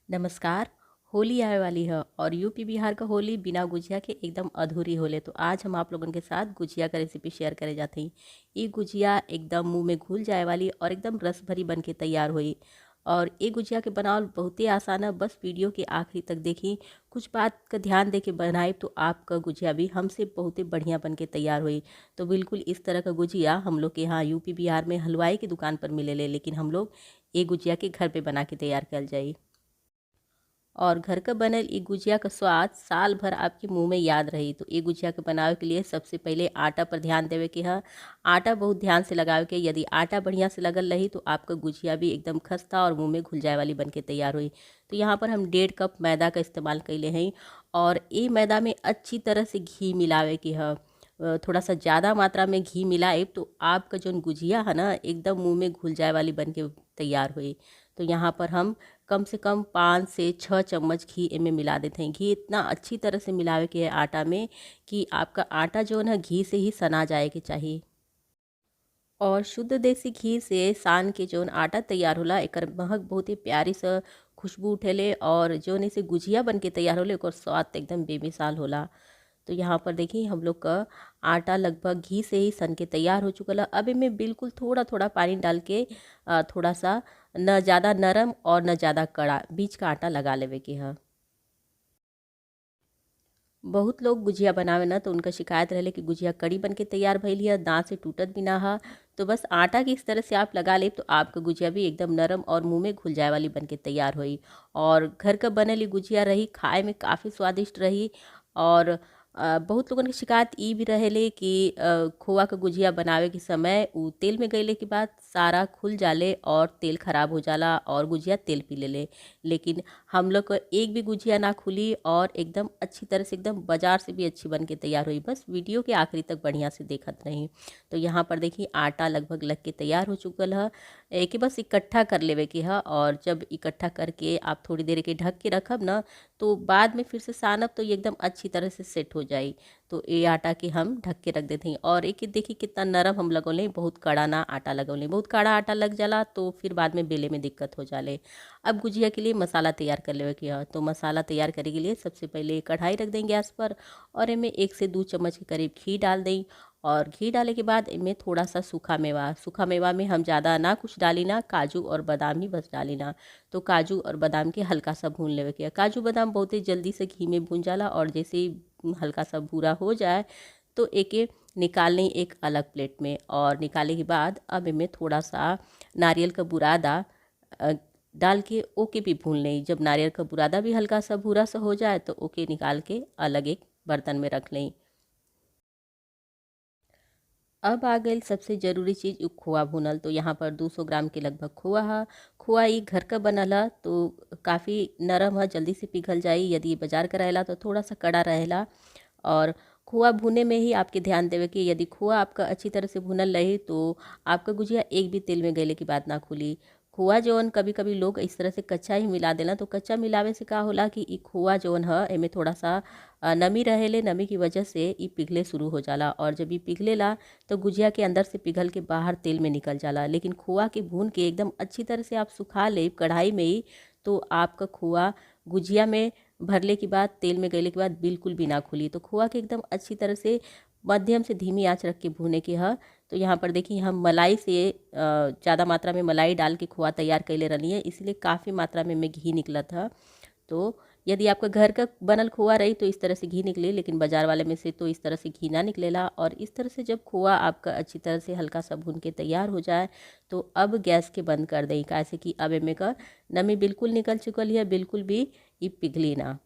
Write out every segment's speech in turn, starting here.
नमस्कार। होली आए वाली है और यूपी बिहार का होली बिना गुजिया के एकदम अधूरी होले। तो आज हम आप लोगन के साथ गुजिया का रेसिपी शेयर करे जाते हैं। ये गुजिया एकदम मुंह में घुल जाए वाली और एकदम रस भरी बन के तैयार हुई और ये गुजिया के बनावल बहुत ही आसान है। बस वीडियो के आखिरी तक देखी, कुछ बात का ध्यान दे के बनाए तो आपका गुजिया भी हमसे बहुत ही बढ़िया बन के तैयार हुई। तो बिल्कुल इस तरह का गुजिया हम लोग के यहाँ यूपी बिहार में हलवाई की दुकान पर मिले ले, लेकिन हम लोग ये गुजिया के घर पे बना के तैयार कर जाई और घर का बनल ये गुजिया का स्वाद साल भर आपके मुंह में याद रही। तो ये गुजिया के बनावे के लिए सबसे पहले आटा पर ध्यान देवे के है। आटा बहुत ध्यान से लगावे के, यदि आटा बढ़िया से लगल रही तो आपका गुजिया भी एकदम खस्ता और मुंह में घुल जाए वाली बन के तैयार हुई। तो यहाँ पर हम 1.5 कप मैदा का इस्तेमाल कैले हैं और ये मैदा में अच्छी तरह से घी मिलावे के है। थोड़ा सा ज़्यादा मात्रा में घी मिलाए तो आपका जो गुजिया है ना एकदम मुँह में घुल जाए वाली बन के तैयार हुई। तो यहाँ पर हम कम से कम 5 से 6 चम्मच घी इनमें मिला देते हैं। घी इतना अच्छी तरह से मिलावे के है आटा में कि आपका आटा जो है ना घी से ही सना जाए के चाहिए। और शुद्ध देसी घी से सान के जो आटा तैयार होला एकर महक बहुत ही प्यारी सा खुशबू उठेले और जो इसे गुजिया बन के तैयार होले एकर स्वाद तो एकदम बेमिसाल होला। तो यहाँ पर देखिए हम लोग का आटा लगभग घी से ही सन के तैयार हो चुका है। अब इनमें बिल्कुल थोड़ा थोड़ा पानी डाल के थोड़ा सा न ज़्यादा नरम और न ज़्यादा कड़ा बीच का आटा लगा लेवे के है। बहुत लोग गुजिया बनावे ना तो उनका शिकायत रहे कि गुजिया कड़ी बन के तैयार भइल है, दांत से टूटत भी ना है। तो बस आटा की इस तरह से आप लगा ले तो आपका गुजिया भी एकदम नरम और मुंह में घुल जाए वाली बन के तैयार हुई। और घर का बनल गुजिया रही, खाए में काफ़ी स्वादिष्ट रही। और बहुत लोगन की शिकायत ई भी रहेले कि खोआ का गुजिया बनावे के समय उ तेल में गईले के बाद सारा खुल जाले और तेल ख़राब हो जाला और गुजिया तेल पी लेले। लेकिन हम लोग को एक भी गुजिया ना खुली और एकदम अच्छी तरह से एकदम बाज़ार से भी अच्छी बन के तैयार हुई। बस वीडियो के आखिरी तक बढ़िया से देखत रही। तो यहाँ पर देखिए आटा लगभग लग के तैयार हो चुकल है। एक बस इकट्ठा कर लेवे के है और जब इकट्ठा करके आप थोड़ी देर के ढक के रखब ना तो बाद में फिर से सानब तो ये एकदम अच्छी तरह से सेट हो जाए। तो ये आटा के हम ढक के रख देते हैं। और एक देखिए कितना नरम हम लगौले, बहुत कड़ा ना आटा लगौले। बहुत कड़ा आटा लग जाला तो फिर बाद में बेले में दिक्कत हो जाले। अब गुजिया के लिए मसाला तैयार कर लेवे के है। तो मसाला तैयार करे के लिए सबसे पहले कढ़ाई रख देंगे गैस पर और इनमें 1 से 2 चम्मच के करीब घी डाल दें। और घी डाले के बाद इनमें थोड़ा सा सूखा मेवा, सूखा मेवा में हम ज़्यादा ना कुछ डाली ना, काजू और बादाम ही बस डाली ना। तो काजू और बादाम के हल्का सा भून लेवे के। काजू बादाम बहुत ही जल्दी से घी में भून जाला और जैसे ही हल्का सा भूरा हो जाए तो एक निकाल लें एक अलग प्लेट में। और निकाले के बाद अब इनमें थोड़ा सा नारियल का बुरादा डाल के ओके भी भून लें। जब नारियल का बुरादा भी हल्का सा भूरा सा हो जाए तो ओके निकाल के अलग एक बर्तन में रख लें। अब आ गई सबसे ज़रूरी चीज़ खोआ भुनल। तो यहाँ पर 200 ग्राम के लगभग खोआ है। खोआ ये घर का बनल है तो काफ़ी नरम है, जल्दी से पिघल जाई। यदि बाज़ार का रहेला तो थोड़ा सा कड़ा रहेला। और खोआ भुने में ही आपके ध्यान देवे कि यदि खोआ आपका अच्छी तरह से भुनल रही तो आपका गुजिया एक भी तेल में गले की बात ना खुली। खोआ जौन कभी कभी लोग इस तरह से कच्चा ही मिला देला, तो कच्चा मिलावे से का होला कि ई खोआ जौन है एमे थोड़ा सा नमी रहेले, नमी की वजह से ई पिघले शुरू हो जाला। और जब ई पिघलेला तो गुजिया के अंदर से पिघल के बाहर तेल में निकल जाला। लेकिन खोआ के भून के एकदम अच्छी तरह से आप सुखा ले कढ़ाई में ही तो आपका खोआ गुजिया में भरले के बाद तेल में गले के बाद बिल्कुल भी ना खुली। तो खोआ के एकदम अच्छी तरह से मध्यम से धीमी आंच रख के भूने के है। तो यहाँ पर देखिए हम मलाई से ज़्यादा मात्रा में मलाई डाल के खोआ तैयार कैले रहनी है, इसलिए काफ़ी मात्रा में में घी निकला था। तो यदि आपका घर का बनल खोआ रही तो इस तरह से घी निकले, लेकिन बाज़ार वाले में से तो इस तरह से घी ना निकलेला। और इस तरह से जब खोआ आपका अच्छी तरह से हल्का सा भून के तैयार हो जाए तो अब गैस के बंद कर दें, काहे कि अब एमे का नमी बिल्कुल निकल चुकल है, बिल्कुल भी ये पिघली ना।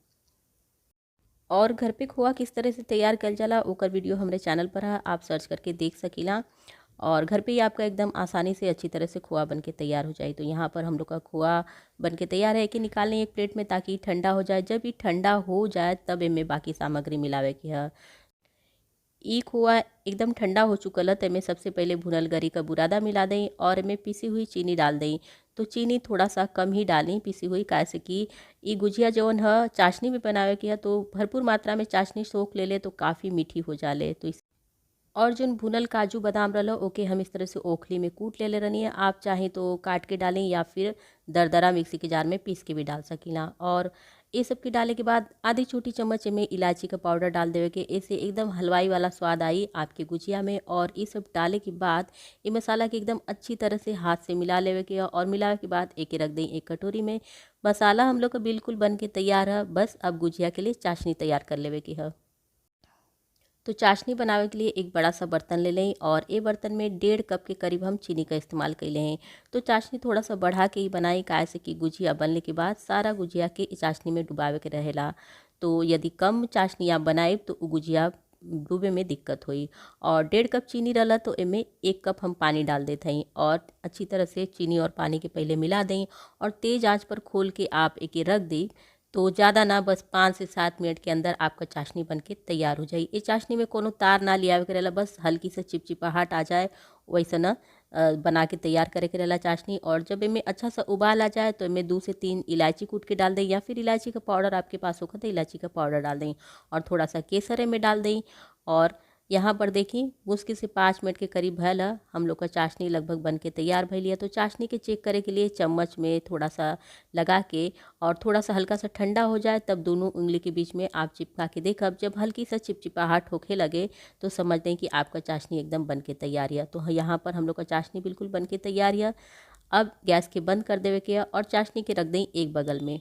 और घर पे खोआ किस तरह से तैयार कल जाला ओकर वीडियो हमारे चैनल पर है, आप सर्च करके देख सकीला। और घर पे ही आपका एकदम आसानी से अच्छी तरह से खोआ बन के तैयार हो जाए। तो यहाँ पर हम लोग का खोआ बन के तैयार है कि निकाल लें एक प्लेट में ताकि ठंडा हो जाए। जब ये ठंडा हो जाए तब इनमें बाकी सामग्री मिलावे के है। ई खोआ एकदम ठंडा हो चुकल है तो इनमें सबसे पहले भुनल गरी का बुरादा मिला दें और इनमें पिसी हुई चीनी डाल दें। तो चीनी थोड़ा सा कम ही डालें पिसी हुई, काहे कि ई गुजिया जौन है चाशनी में बनावे के है तो भरपूर मात्रा में चाशनी सोख ले ले तो काफ़ी मीठी हो जाले। तो इस और जोन भुनल काजू बादाम रहल ओके हम इस तरह से ओखली में कूट लेले रहनी है। आप चाहें तो काट के डालें या फिर दरदरा मिक्सी के जार में पीस के भी डाल सकीला। और ये सब के डाले के बाद आधी छोटी चम्मच में इलायची का पाउडर डाल देवे के, ऐसे एकदम हलवाई वाला स्वाद आई आपके गुजिया में। और ये सब डाले के बाद ये मसाला के एकदम अच्छी तरह से हाथ से मिला लेवे के और मिलावे के बाद एके रख दें एक कटोरी में। मसाला हम लोग का बिल्कुल बन के तैयार है। बस अब गुजिया के लिए चाशनी तैयार कर लेवे के है। तो चाशनी बनावे के लिए एक बड़ा सा बर्तन ले लें और ये बर्तन में 1.5 कप के करीब हम चीनी का इस्तेमाल कर लें। तो चाशनी थोड़ा सा बढ़ा के ही बनाई, काहे से कि गुजिया बनने के बाद सारा गुजिया के चाशनी में डुबावे के रहेला। तो यदि कम चाशनी आप बनाए तो गुजिया डूबे में दिक्कत हुई। और 1.5 कप चीनी रहला तो इनमें 1 कप हम पानी डाल देते हैं और अच्छी तरह से चीनी और पानी के पहले मिला दें और तेज़ आंच पर खोल के आप एके रख दें। तो ज़्यादा ना, बस 5 से 7 मिनट के अंदर आपका चाशनी बनके तैयार हो जाए। ये चाशनी में कोनो तार ना लियावे के रहेला, बस हल्की सा चिपचिपाहट आ जाए वैसा ना बना के तैयार करे के रहेला चाशनी। और जब इनमें अच्छा सा उबाल आ जाए तो इनमें 2 से 3 इलायची कूट के डाल दें या फिर इलायची का पाउडर आपके पास होगा तो इलायची का पाउडर डाल दें और थोड़ा सा केसर में डाल दें। और यहाँ पर देखी मुश्किल से 5 मिनट के करीब भयल हम लोग का चाशनी लगभग बन के तैयार भइल है। तो चाशनी के चेक करे के लिए चम्मच में थोड़ा सा लगा के और थोड़ा सा हल्का सा ठंडा हो जाए तब दोनों उंगली के बीच में आप चिपका के देखब। जब हल्की सा चिपचिपाहट होखे लगे तो समझ दें कि आपका चाशनी एकदम बन के तैयार है। तो यहाँ पर हम लोग का चाशनी बिल्कुल बन के तैयार है। अब गैस के बंद कर देवे के और चाशनी के रख दें एक बगल में।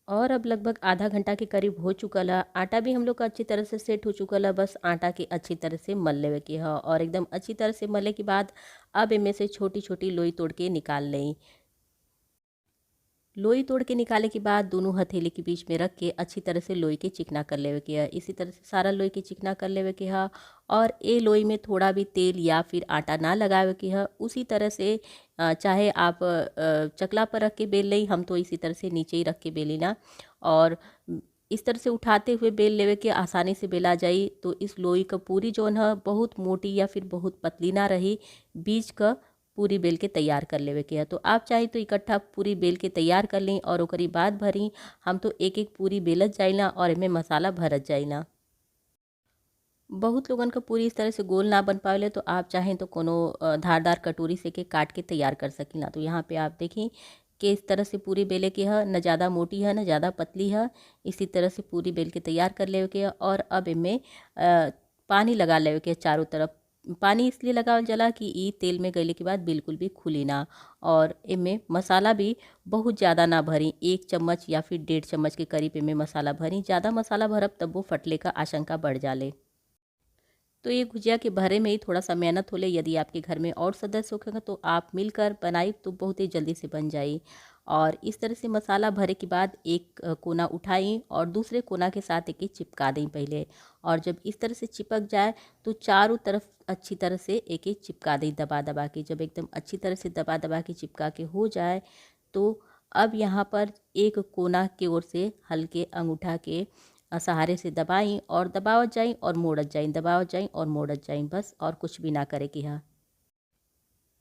और अब लगभग आधा घंटा के करीब हो चुका ला। आटा भी हम लोग का अच्छी तरह से सेट हो चुका ला। बस आटा के अच्छी तरह से मल लेवे के है और एकदम अच्छी तरह से मले के बाद अब इनमें से छोटी-छोटी लोई तोड़ के निकाल लें। लोई तोड़ के निकाले के बाद दोनों हथेली के बीच में रख के अच्छी तरह से लोई के चिकना कर लेवे के है। इसी तरह से सारा लोई के चिकना कर लेवे के है और ए लोई में थोड़ा भी तेल या फिर आटा ना लगावे के है। उसी तरह से चाहे आप चकला पर रख के बेल लें, हम तो इसी तरह से नीचे ही रख के बेली ना। और इस तरह से उठाते हुए बेल लेवे के आसानी से बेला जाई। तो इस लोई का पूरी जोन है बहुत मोटी या फिर बहुत पतली ना रही, बीच का पूरी बेल के तैयार कर लेवे के है। तो आप चाहे तो इकट्ठा पूरी बेल के तैयार कर लें और ओकरी बाद भरी। हम तो एक एक पूरी बेलत जाइला और इनमें मसाला भरत जाइला। बहुत लोगन का पूरी इस तरह से गोल ना बन पावेले, तो आप चाहें तो कोनो धारदार कटोरी से के काट के तैयार कर सकीला। तो यहाँ पे आप देखें कि इस तरह से पूरी बेले के है, न ज़्यादा मोटी है न ज़्यादा पतली है। इसी तरह से पूरी बेल के तैयार कर लेवे के है। और अब इनमें पानी लगा लेवे के चारों तरफ। पानी इसलिए लगावल जाला कि ई तेल में गले के बाद बिल्कुल भी खुली ना। और इनमें मसाला भी बहुत ज़्यादा ना भरी, 1 चम्मच या फिर 1.5 चम्मच के करीब इनमें मसाला भरी। ज़्यादा मसाला भरब तब वो फटले का आशंका बढ़ जाले। तो ये गुजिया के भरे में ही थोड़ा सा मेहनत होले। यदि आपके घर में और सदस्य होखेंगे तो आप मिलकर बनाई तो बहुत ही जल्दी से बन जाई। और इस तरह से मसाला भरे के बाद एक कोना उठाई और दूसरे कोना के साथ एक चिपका दें पहले। और जब इस तरह से चिपक जाए तो चारों तरफ अच्छी तरह से एक एक चिपका दें दबा दबा के। जब एकदम अच्छी तरह से दबा दबा के चिपका के हो जाए तो अब यहाँ पर एक कोना की ओर से हल्के अंगूठा के सहारे से दबाएं और दबावत जाएं और मोड़त जाएं, दबावत जाएं और मोड़त जाएं, बस और कुछ भी ना करे कि हाँ।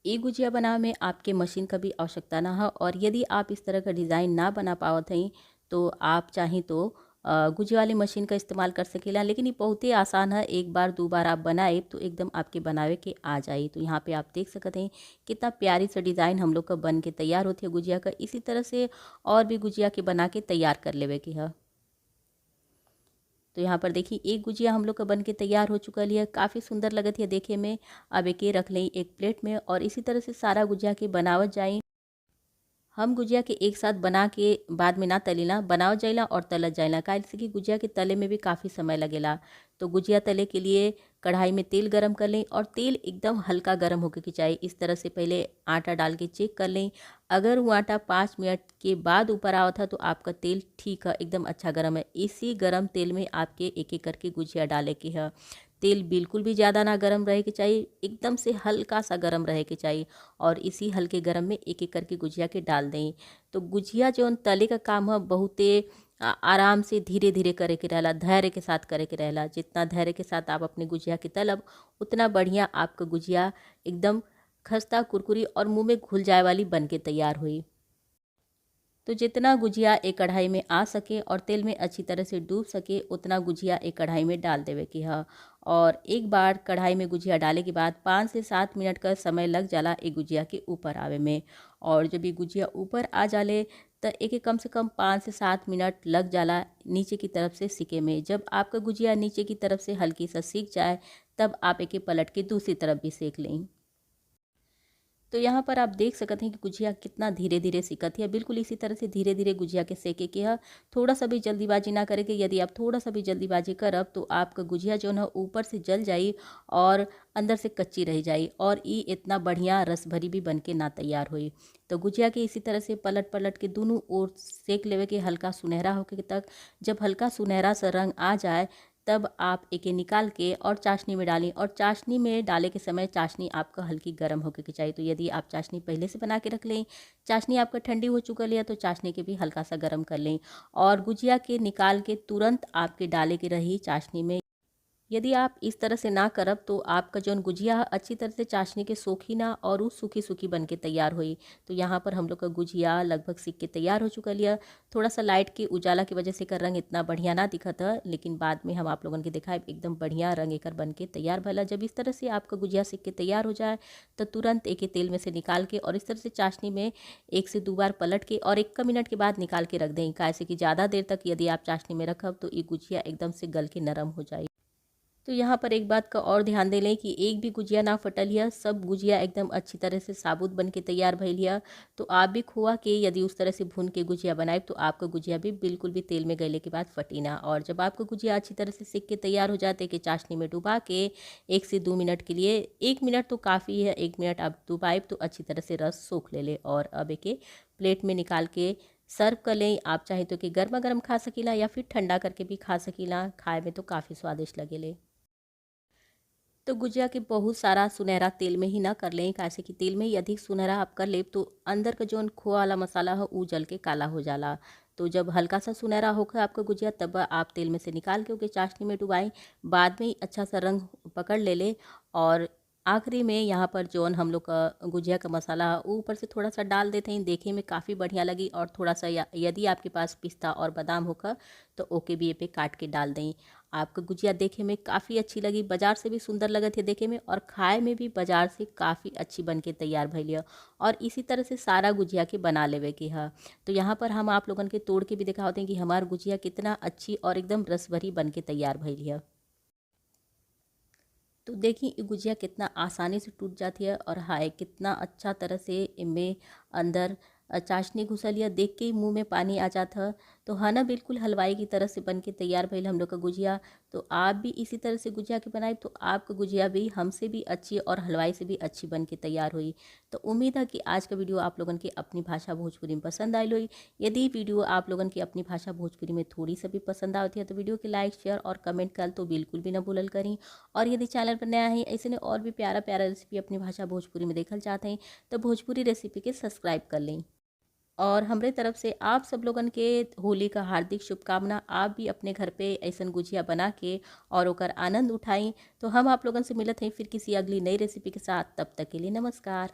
ये गुजिया बनावे में आपके मशीन का भी आवश्यकता ना हो। और यदि आप इस तरह का डिज़ाइन ना बना पावत हैं तो आप चाहें तो गुजिया वाली मशीन का इस्तेमाल कर सकेला, लेकिन ये बहुत ही आसान है। एक बार दो बार आप बनाए तो एकदम आपके बनावे के आ जाए। तो यहाँ पे आप देख सकते हैं कितना प्यारी सा डिज़ाइन हम लोग का बन के तैयार होती है गुजिया का। इसी तरह से और भी गुजिया के बना के तैयार कर लेवे के है। तो यहाँ पर देखिए एक गुजिया हम लोग का बन के तैयार हो चुका है, काफ़ी सुंदर लगत है देखे में। अब एक रख लें एक प्लेट में और इसी तरह से सारा गुजिया के बनावत जाए। हम गुजिया के एक साथ बना के बाद में ना तलीला, बनावत जाइला और तलत जाइला, काहे से कि गुजिया के तले में भी काफ़ी समय लगेला। तो गुजिया तले के लिए कढ़ाई में तेल गरम कर लें और तेल एकदम हल्का गरम होके के चाहिए। इस तरह से पहले आटा डाल के चेक कर लें, अगर वो आटा 5 मिनट के बाद ऊपर आवा था तो आपका तेल ठीक है, एकदम अच्छा गरम है। इसी गरम तेल में आपके एक एक करके गुजिया डाले के है। तेल बिल्कुल भी ज़्यादा ना गरम रहे के चाहिए, एकदम से हल्का सा गरम रहे के चाहिए। और इसी हल्के गरम में एक एक करके गुजिया के डाल दें। तो गुजिया जो तले का काम है बहुते आराम से धीरे धीरे करे के रहला, धैर्य के साथ करे के रहला। जितना धैर्य के साथ आप अपने गुजिया के तलब उतना बढ़िया आपका गुजिया एकदम खस्ता कुरकुरी और मुँह में घुल जाए वाली बन के तैयार हुई। तो जितना गुजिया एक कढ़ाई में आ सके और तेल में अच्छी तरह से डूब सके उतना गुजिया एक कढ़ाई में डाल देवे के ह। और एक बार कढ़ाई में गुजिया डाले के बाद 5 से 7 मिनट का समय लग जाला एक गुजिया के ऊपर आवे में। और जब ये गुजिया ऊपर आ जाले तो एक कम से कम 5 से 7 मिनट लग जाला नीचे की तरफ से सिके में। जब आपका गुजिया नीचे की तरफ से हल्की सा सिक जाए तब आप एके पलट के दूसरी तरफ भी सेक लें। तो यहाँ पर आप देख सकते हैं कि गुजिया कितना धीरे धीरे सिकत है। बिल्कुल इसी तरह से धीरे धीरे गुजिया के सेके के है, थोड़ा सा भी जल्दीबाजी ना करे के। यदि आप थोड़ा सा भी जल्दीबाजी करब तो आपका गुजिया जो है ऊपर से जल जाई और अंदर से कच्ची रह जाई और ई इतना बढ़िया रस भरी भी बन के ना तैयार हुई। तो गुजिया के इसी तरह से पलट पलट के दोनों ओर सेक लेवे के हल्का सुनहरा होके तक। जब हल्का सुनहरा सा रंग आ जाए तब आप एके निकाल के और चाशनी में डालें। और चाशनी में डाले के समय चाशनी आपका हल्की गर्म होके के चाहिए। तो यदि आप चाशनी पहले से बना के रख लें, चाशनी आपका ठंडी हो चुका लिया तो चाशनी के भी हल्का सा गर्म कर लें और गुजिया के निकाल के तुरंत आपके डाले के रही चाशनी में। यदि आप इस तरह से ना करब तो आपका जौन गुजिया अच्छी तरह से चाशनी के सोखी ना और वो सूखी सूखी बन के तैयार हुई। तो यहाँ पर हम लोग का गुजिया लगभग सीख के तैयार हो चुका लिया। थोड़ा सा लाइट के उजाला की वजह से एकर रंग इतना बढ़िया ना दिखत है, लेकिन बाद में हम आप लोगन के दिखाए एकदम बढ़िया रंग एकर बन के तैयार भला। जब इस तरह से आपका गुजिया सीख के तैयार हो जाए तो तुरंत एक तेल में से निकाल के और इस तरह से चाशनी में 1 से 2 बार पलट के और 1 मिनट के बाद निकाल के रख दें। काहे से कि ज़्यादा देर तक यदि आप चाशनी में रखब तो ये गुजिया एकदम से गल के नरम हो जाए। तो यहाँ पर एक बात का और ध्यान दे लें कि एक भी गुजिया ना फटल है, सब गुजिया एकदम अच्छी तरह से साबुत बन के तैयार भइल है। तो आप भी खोआ के यदि उस तरह से भून के गुजिया बनाए तो आपका गुजिया भी बिल्कुल भी तेल में गले के बाद फटी ना। और जब आपका गुजिया अच्छी तरह से सिक के तैयार हो जाते कि चाशनी में डुबा के 1 से 2 मिनट के लिए, 1 मिनट तो काफ़ी है, 1 मिनट आप डुबाए तो अच्छी तरह से रस सोख ले ले। और अब एक प्लेट में निकाल के सर्व कर लें। आप चाहे तो कि गर्मा गर्म खा सकीला या फिर ठंडा करके भी खा सकीला, खाए में तो काफ़ी स्वादिष्ट लगेले। तो गुजिया के बहुत सारा सुनहरा तेल में ही ना कर लें, काहे कि तेल में ही अधिक सुनहरा आप कर ले तो अंदर का जो खोआ वाला मसाला हो वो जल के काला हो जाला। तो जब हल्का सा सुनहरा होकर आपका गुजिया तब आप तेल में से निकाल के ओके चाशनी में डुबाएं, बाद में ही अच्छा सा रंग पकड़ ले ले। और आखिरी में यहाँ पर जौन हम लोग का गुजिया का मसाला वो ऊपर से थोड़ा सा डाल देते हैं, देखे में काफ़ी बढ़िया लगी। और थोड़ा सा यदि आपके पास पिस्ता और बादाम होकर तो ओके भी ये पे काट के डाल दें। आपका गुजिया देखे में काफ़ी अच्छी लगी, बाज़ार से भी सुंदर लगत है देखे में और खाए में भी बाज़ार से काफ़ी अच्छी बन के तैयार भइल है। और इसी तरह से सारा गुजिया के बना लेवे के है। तो यहाँ पर हम आप लोगन के तोड़ के भी दिखाते हैं कि हमार गुजिया कितना अच्छी और एकदम रसभरी बन के तैयार भइल है। तो देखिए गुजिया कितना आसानी से टूट जाती है और हाय कितना अच्छा तरह से इनमें अंदर चाशनी घुसल है, देख के ही मुंह में पानी आ जाता। तो हाँ ना, बिल्कुल हलवाई की तरह से बन के तैयार भइल हम लोग का गुजिया। तो आप भी इसी तरह से गुजिया के बनाए तो आपका गुजिया भी हमसे भी अच्छी और हलवाई से भी अच्छी बन के तैयार हुई। तो उम्मीद है कि आज का वीडियो आप लोगन की अपनी भाषा भोजपुरी में पसंद आयल हुई। यदि वीडियो आप लोगन की अपनी भाषा भोजपुरी में थोड़ी सा भी पसंद आती है तो वीडियो के लाइक शेयर और कमेंट कर तो बिल्कुल भी ना भूलल करें। और यदि चैनल पर नया है ऐसे और भी प्यारा प्यारा रेसिपी अपनी भाषा भोजपुरी में देखल चाहते हैं तो भोजपुरी रेसिपी के सब्सक्राइब कर लें। और हमरे तरफ से आप सब लोगन के होली का हार्दिक शुभकामना। आप भी अपने घर पे ऐसन गुजिया बना के और ओकर आनंद उठाएं। तो हम आप लोगन से मिलत हैं फिर किसी अगली नई रेसिपी के साथ, तब तक के लिए नमस्कार।